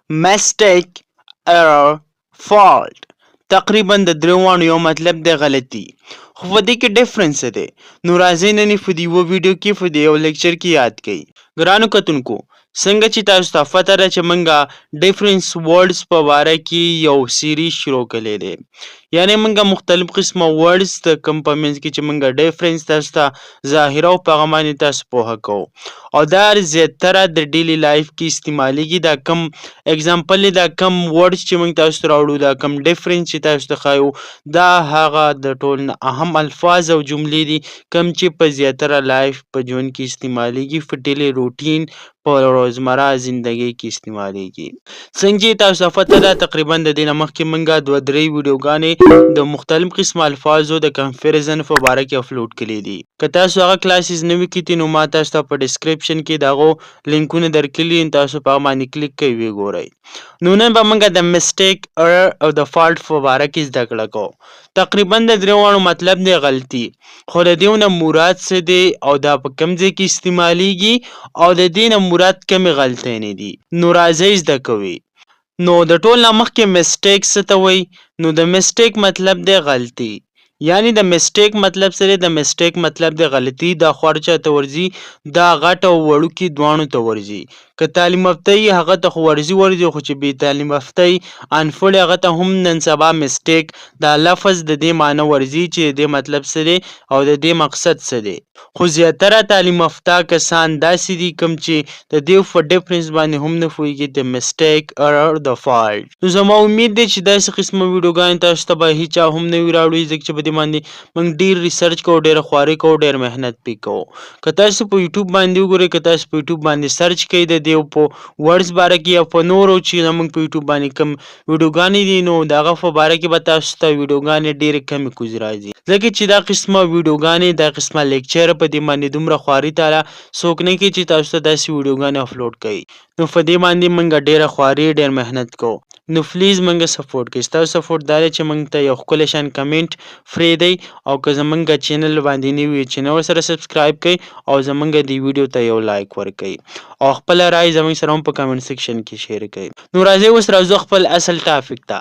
Mistake, error, fault. تقریبا د درېواړو یو مطلب دی، غلطي، خو په دې کې ډیفرنس څه دی؟ نو راځئ نن یې په دې یوه ویډیو کې، په دې یو لیکچر کې یاد کړئ. ګرانو کتونکو، څنګه چې تاسو ته پته ده چې موږ ډیفرنس ورډز په باره کې یو سیریز شروع کړی دی، یعنی موږ مختلف قسمه ورډز د کوم په منځ کې چې موږ ډیفرنس تاسو ته ظاهره او په هغه باندې تاسو پوهه کوو او دا زیاتره د ډیلی لایف کې استعمالیږي. دا کم اگزامپل، دا کم ورډز چې موږ تاسو ته راوړو، دا کم ډیفرنس چې تاسو ته ښایو، دا هغه د ټول نه اهم الفاظ او جملې دي کم چې په زیاتره لایف په ژوند کې استعمالیږي، په ډیلی روټین، په روزمره زندګۍ کې استعمالیږي. څنګه چې تاسو ته پته ده، تقریبا د دې نه مخکې موږ دوه درې ویډیوګانې د مختلف قسم الفاظو د کمپیریزن په باره کې اپلوډ کړي دي. که تاسو هغه کلاسز نه وي کتي، نو ما تاسو ته په ډیسکرپشن کې د هغو لینکونه درکړي، تاسو په هغه باندې کلیک کوئ، ویې ګورئ. نو نن به موږ د مسټیک، ارر او د فالټ په باره کې زده کړه کوو. تقریبا د درېواړو مطلب دی غلطي، خو د دې نه مراد څه دی او دا په کوم ځای کې استعمالیږي او د دې نه مراد کومې غلطۍ نه دي، نو راځئ زده کوي. نو د ټول نه مخکې مسټیک څه ته وایي؟ نو د مسټیک مطلب دی غلطي، یعنی د مسټیک مطلب څه دی؟ د مسټیک مطلب دی غلطي. دا خو هر چا ته ورځي، دا غټ او وړوکي دواړو ته ورځي. که تعلیم یافته یي هغه ته خو ورځي ورځي، خو چې بې تعلیم یافته یي، انپړ، هغه ته هم نن سبا مسټیک دا لفظ د دې معنی ورځي چې د دې مطلب څه دی او د دې مقصد څه دی. خو زیاتره تعلیم یافته کسان داسې دي کوم چې د دې په ډیفرنس باندې هم نه پوهېږي، د مسټیک، ارر، د فالټ. نو زما امید دی چې داسې قسمه ویډیوګانې تاسو ته به هیچا هم نه وي راوړي، ځکه چې په دې باندې موږ ډیر ریسرچ کوو، ډیره خواري کوو، ډیر محنت پې کوو. که تاسو په یوټیوب باندې وګورئ، که تاسو په یوټیوب باندې سرچ کړئ د دې په ورډز باره کې یا په نورو چې زموږ په یوټیوب باندې کوم ویډیوګانې دي، نو د هغه په باره کې به تاسو ته ویډیوګانې ډېرې کمې کوزې راځي، ځکه چې دا قسمه ویډیوګانې، دا قسمه لیکچر، په دې باندې دومره خواري تعالی څوک نه کوي چې تاسو ته داسې ویډیوګانې اپلوډ کوي. نو په دې باندې موږ ډېره خواري، ډېر محنت کوو، نو پلیز موږ سپورټ کړئ. ستاسو سپورټ دا دی چې موږ ته یو ښکلی شان کمنټ پرېږدئ او که زمونږ چینل باندې نوي، چینل سره سبسکرایب کړئ او زمونږ دې ویډیو ته یو لایک ورکړئ او خپله رای زمونږ سره هم په کمنټ سیکشن کې شیر کړئ. نو راځئ اوس راځو خپل اصل ټاپک ته.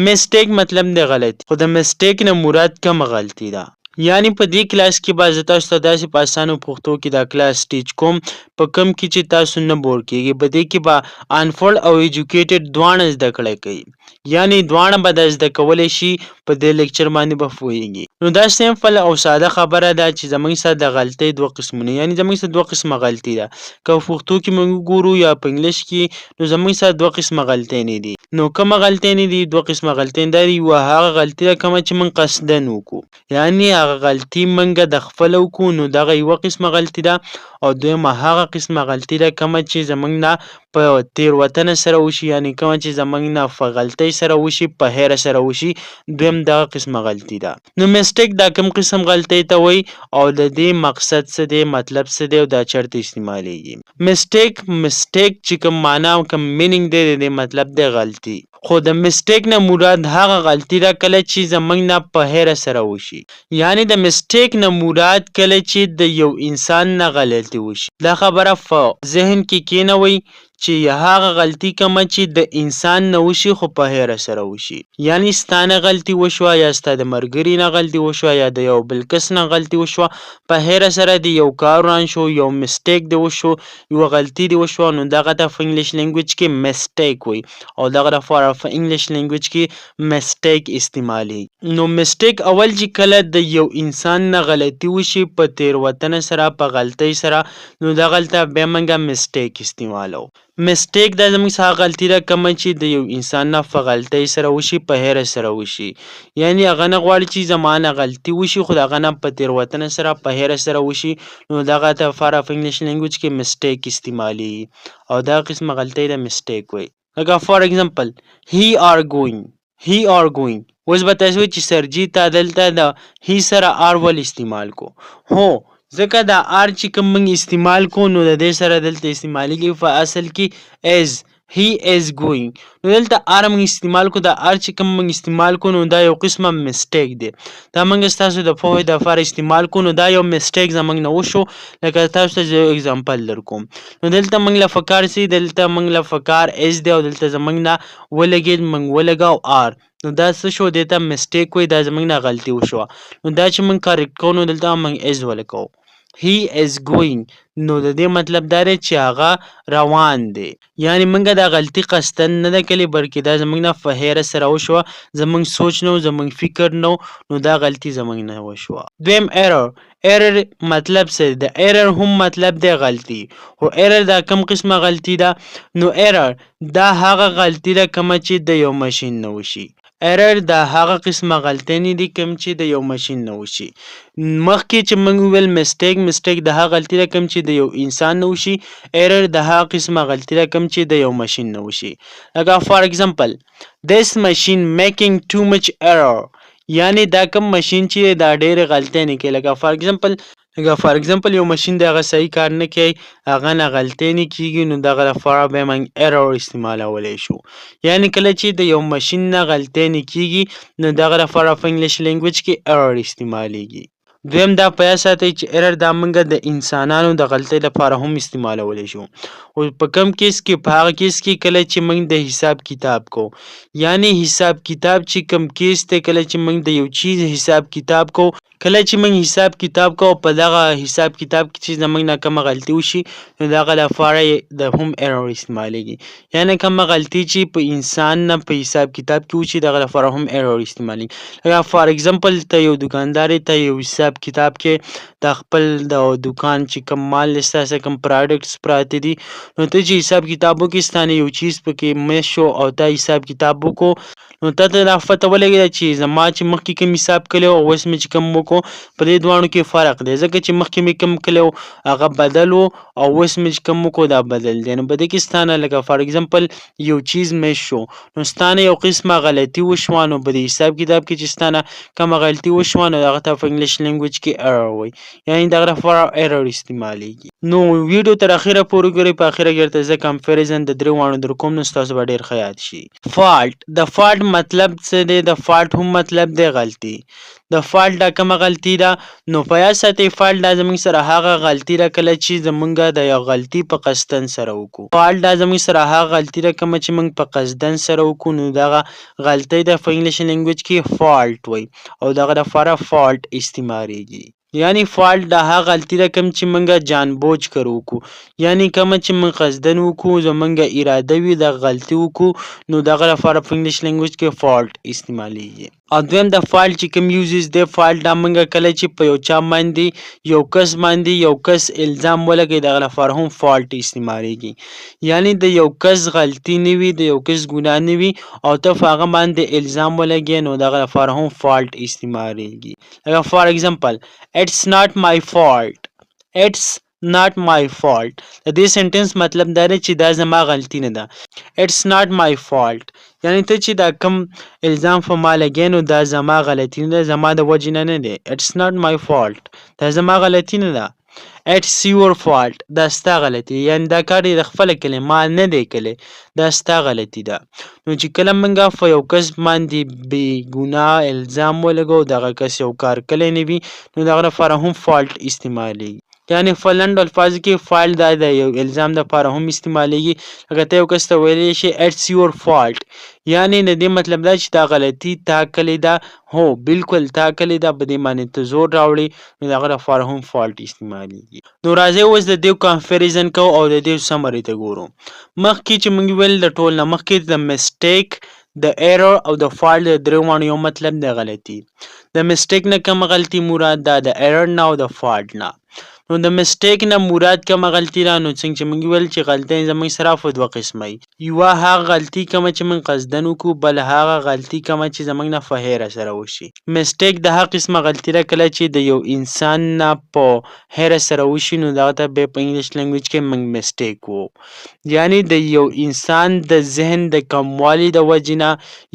مسټیک مطلب دی غلطي، خو د مسټیک نه مراد کومه غلطي ده؟ یعنی په دې کلاس کې به زه تاسو ته داسې په اسانو پښتو کې دا کلاس ټیچ کوم په کوم کې چې تاسو نه بور کیږئ. په دې کې به انپړ او ایجوکیټډ دواړه زده کړه کوي، یعنی دواړه به دا زده کولی شي، په دې لیکچر باندې به پوهیږي. نو دا سمپل او ساده خبره ده چې زموږ سره د غلطۍ دوه قسمونه، یعنی زموږ سره دوه قسمه غلطي ده. که پښتو کې موږ وګورو یا په انګلیش کې، نو زموږ سره دوه قسمه غلطۍ نه دي. نو کومه غلطۍ نه دي؟ دوه قسمه غلطۍ دا دي. یوه هغه غلطي ده کومه چې موږ قصداً وکړو، یعنی هغه غلطي موږ د خپله وکړو، نو دغه یوه قسمه غلطي ده. او دویمه هغه قسمه غلطي ده کومه چې زموږ نه په تېروتنه سره وشي، یعنی کومه چې زموږ نه په غلطۍ سره وشي، په هېره سره وشي، دویم دغه قسمه غلطي ده. نو مسټیک دا کوم قسم غلطۍ ته وایي او د دې مقصد څه دی، مطلب څه دی او دا چېرته استعمالیږي؟ مسټیک، مسټیک چې کوم معنا او کوم مینینګ دی، د دې مطلب دی غلطي، خو د مسټیک نه مراد هغه غلطي ده کله چې زموږ نه په هېره سره وشي، یعنی د مسټیک نه مراد کله چې د یو انسان نه غلطي وشي. دا خبره په ذهن کې کینوئ چې هغه غلطي کومه چې د انسان نه وشي خو په هېره سره وشي، یعنی ستا نه غلطي وشوه یا ستا د مرګري نه غلطي وشوه یا د یو بل کس نه غلطي وشوه، په هېره سره دې یو کار وران شو، یو مسټیک دې وشو، یوه غلطي دې وشوه، نو دغه ته په انګلیش لینګویج کې مسټیک وایي او دغه لپاره په انګلیش لینګویج کې مسټیک استعمالیږي. نو مسټیک اول چې کله د یو انسان نه غلطي وشي په تېروتنه سره، په غلطۍ سره، نو دغلته بیا موږ مسټیک استعمالوو. مسټیک دا زموږ څخه غلطي ده کومه چې د یو انسان نه په غلطۍ سره وشي، په هېره سره وشي، یعنی هغه نه غواړي چې زما نه غلطي وشي، خو د هغه نه په تېروتنه سره، په هېره سره وشي، نو دغه ته لپاره په انګلیش لینګویج کې مسټیک استعمالیږي او دا قسمه غلطۍ ته مسټیک وایي. لکه فار اګزامپل، هی آر ګوینګ، هی آر ګوینګ. اوس به تاسو وایئ چې سرجی تا دلته د هی سره آر ولې استعمال کو؟ هو، ځکه دا آر چې کوم موږ استعمال کو، نو د دې سره دلته استعمالیږي په اصل کې از. He is going. نو دلته are موږ استعمال کو، دا are چې کوم موږ استعمال کو نو دا یو قسمه mistake دی. دا موږ ستاسو د پوهې دپاره استعمال کو، نو دا یو mistake زموږ نه وشو. لکه تاسو ته زه یو example درکوم. نو دلته موږ له فکار سي، دلته موږ له فکار is دی او دلته زموږ نه ولګېد، موږ ولګاو are. نو دا څه شو؟ دې ته mistake وایي، دا زموږ نه غلطي وشوه. نو دا چې موږ correct کوو نو دلته موږ is ولګوو. He is going. نو د دې مطلب دا دی چې هغه روان دی، یعنی موږ دا غلطي قصداً نه ده کړې، بلکې دا زموږ نه په هېره سره وشوه، زموږ سوچ نه و، زموږ فکر نه و، نو دا غلطي زموږ نه وشوه. دویم error. Error مطلب څه دی؟ د error هم مطلب دی غلطي، خو error دا کوم قسمه غلطي ده؟ نو error دا هغه غلطي ده کومه چې د یو ماشین نه وشي. Error دا هغه قسمه غلطۍ نه دي کوم چې د یو ماشین نه وشي. مخکې چې موږ وویل mistake، mistake د هغه غلطي ده کوم چې د یو انسان نه وشي. Error د هغه قسمه غلطي ده کوم چې د یو ماشین نه وشي. لکه for example, this machine making too much error، یعنی دا کوم ماشین چې دا ډېرې غلطۍ نه کوي. لکه for example یو ماشین دی، هغه صحیح کار نه کوي، هغه نه غلطۍ نه کیږي، نو دغه لپاره به موږ error استعمالولی شو. یعنی کله چې د یو ماشین نه غلطۍ نه کیږي نو دغه لپاره په English language کې error استعمالیږي. دویم دا په یاد ساتئ چې error دا موږ د انسانانو د غلطۍ لپاره هم استعمالولی شو، خو په کوم case کې؟ په هغه case کې کله چې موږ د حساب کتاب کوو، یعنی حساب کتاب چې کوم case دی، کله چې موږ د یو چیز حساب کتاب کوو، کله چې موږ حساب کتاب کوو، په دغه حساب کتاب کې چې زموږ نه کومه غلطي وشي نو دغه لپاره د هم error استعمالیږي. یعنی کومه غلطي چې په انسان نه په حساب کتاب کې وشي دغه لپاره هم error استعمالیږي. لکه for example ته یو دکاندار، ته یو حساب کتاب کې د خپل د دکان چې کوم مال دی، ستا کوم products پراته دي، نو ته چې حساب کتاب وکړې ستا نه یو چیز پکې miss شو او تا حساب کتاب وکړو، نو تا ته دا پته ولګېده چې زما چې مخکې کوم حساب کړی او اوس مې چې کوم وکړو په دې دواړو کې فرق دی، ځکه چې مخکې مې کوم کړی و هغه بدل و او اوس مې چې کوم وکړو دا بدل دی. نو په دې کې ستا نه لکه for example یو چیز miss شو، نو ستا نه یو قسمه غلطي وشوه. نو په دې حساب کتاب کې چې ستا نه کومه غلطي وشوه نو هغه ته په English language کې error وایي، یعنی دغه لپاره error استعمالیږي. نو ویډیو تر اخره پورې ګورئ، په اخره کې درته زه comparison د درې واړو در کوم، نو ستاسو به ډېر ښه یاد شي. Fault. د fault مطلب څه دی؟ د fault هم مطلب دی غلطي. د fault دا کومه غلطي ده؟ نو په یاد ساتئ، fault دا زموږ سره هغه غلطي ده کله چې زموږ د یو غلطي په قصدن سره وکړو. Fault دا زموږ سره هغه غلطي ده کومه چې موږ په قصدن سره وکړو، نو دغه غلطۍ ده په English language کې fault وایي او دغه لپاره fault استعمالیږي. یعنی fault دا هغه غلطي ده کوم چې موږ جان بوج کر وکړو، یعنی کومه چې موږ قصدن وکړو، زموږ اراده وي دغه غلطي وکړو، نو دغه لپاره په English language کې fault استعمالیږي. او دویم د fault چې کوم uses دی، fault دا موږ کله چې په یو چا باندې، یو کس باندې یو کس الزام ولګوي دغه لپاره هم fault استعمالیږي. یعنی د یو کس غلطي نه وي، د یو کس ګناه نه وي او ته په هغه باندې الزام ولګوې، نو دغه لپاره هم fault استعمالیږي. لکه for example, it's not my fault. It's not my fault. د دې sentence مطلب دا دی چې دا زما غلطي نه ده. It's not my fault، یعنی ته چې دا کوم الزام په ما لګې نو دا زما غلطي نه ده، زما د وجې نه نه دی. It's not my fault، دا زما غلطي نه ده. It's your fault، دا ستا غلطي، یعنی دا کار دې د خپله کړی، ما نه دی کړی، دا ستا غلطي ده. نو چې کله موږ په یو کس باندې بې ګناه الزام ولګوو، دغه کس یو کار کړی نه وي، نو دغه لپاره هم fault استعمالیږي. یعنی په لنډو الفاظو کې fault دا د یو الزام دپاره هم استعمالیږي. لکه ته یو کس ته ویلی شي it's your fault، یعنی د دې مطلب دا چې دا غلطي تا کړې ده، هو بالکل تا کړې ده، په دې باندې ته زور راوړې، نو د هغه لپاره هم fault استعمالیږي. نو راځئ اوس د دې comparison کوو او د دې summary ته ګورو. مخکې چې موږ ویل د ټول نه مخکې د mistake، د error او د fault د درې واړو یو مطلب د غلطي. د mistake نه کومه غلطي مراد ده، د error نه او د fault نه. نو د mistake نه مراد کومه غلطي ده؟ نو څنګه چې موږ ویل چې غلطۍ زموږ سره په دوه قسمه وي، یوه هغه غلطي کومه چې موږ قصدن وکړو، بل هغه غلطي کومه چې زموږ نه په هېره سره وشي. Mistake د هغه قسمه غلطي ده کله چې د یو انسان نه په هېره سره وشي، نو دغه ته بیا په English language کې موږ mistake وو. یعنی د یو انسان د ذهن د کموالي د وجې نه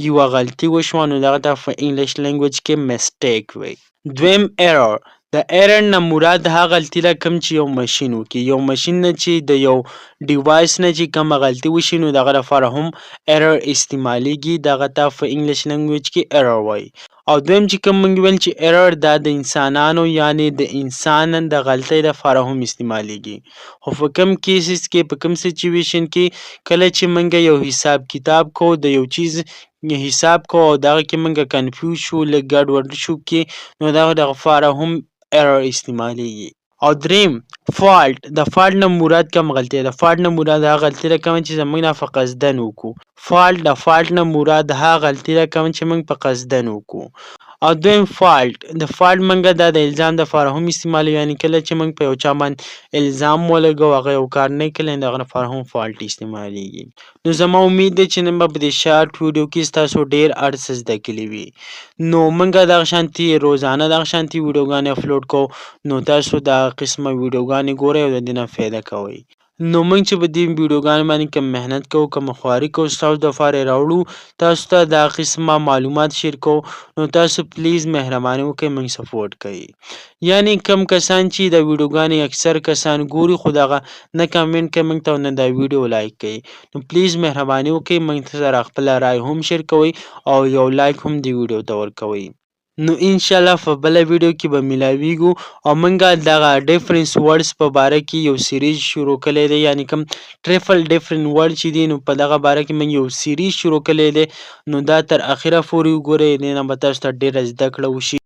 یوه غلطي وشوه، نو دغه ته په English language کې mistake وایي. دویم error. د error نه مراد هغه غلطي ده کوم چې یو ماشین وکړي، یو ماشین نه چې د یو device نه چې کومه غلطي وشي، نو دغه لپاره هم error استعمالیږي. دغه ته په English language کې error وایي. او دویم چې کوم موږ ویل چې error دا د انسانانو، یعنی د انسان د غلطۍ لپاره هم استعمالیږي، خو په کوم cases کې، په کوم situation کې؟ کله چې موږ یو حساب کتاب کوو، د یو چیز حساب کوو او دغه کې موږ confuse شو، لږ ګډوډ شو کې، نو دغه لپاره هم error استعمالیږي. او دریم fault. د fault نه مراد کوم غلطي ده؟ Fault نه مراد هغه غلطي ده کوم چې زموږ نه په قصدن وکړو. Fault، د fault نه مراد هغه غلطي ده کوم چې موږ په قصدن وکړو. او دویم fault، د fault موږ دا د الزام د لپاره هم استعمالوو، یعنی کله چې موږ په یو چا باندې الزام ولګوو، هغه یو کار نه کړي، د هغه لپاره هم fault استعمالیږي. نو زما امید دی چې نن به په دې short ویډیو کې تاسو ډیر هر څه زده کړي وي. نو موږ دغه شانتي روزانه دغه شانتي ویډیوګانې اپلوډ کوو، نو تاسو دا قسمه ویډیوګانې ګورئ او د دې نه فایده کوئ. نو موږ چې په دې ویډیوګانو باندې کوم محنت کوو، کوم خواري کوو، ستاسو دپاره یې راوړو، تاسو ته دا قسمه معلومات share کوو، نو تاسو please مهرباني وکړئ، موږ support کړئ. یعنی کم کسان چې دا ویډیوګانې اکثر کسان ګوري، خو دغه نه کمنټ کوي موږ ته، نه دا ویډیو like کوي. نو please مهرباني وکړئ، موږ سره خپله رای هم share کوئ او یو like هم دې ویډیو ته ورکوئ. نو انشاءالله په بله ویډیو کې به ملاویږو او موږ دغه difference words په باره کې یو series شروع کړی دی، یعنی کوم triple different word چې دی، نو په دغه باره کې موږ یو series شروع کړی دی. نو دا تر اخره پورې وګورئ، دې نه به تاسو ته ډېره زده کړه وشي.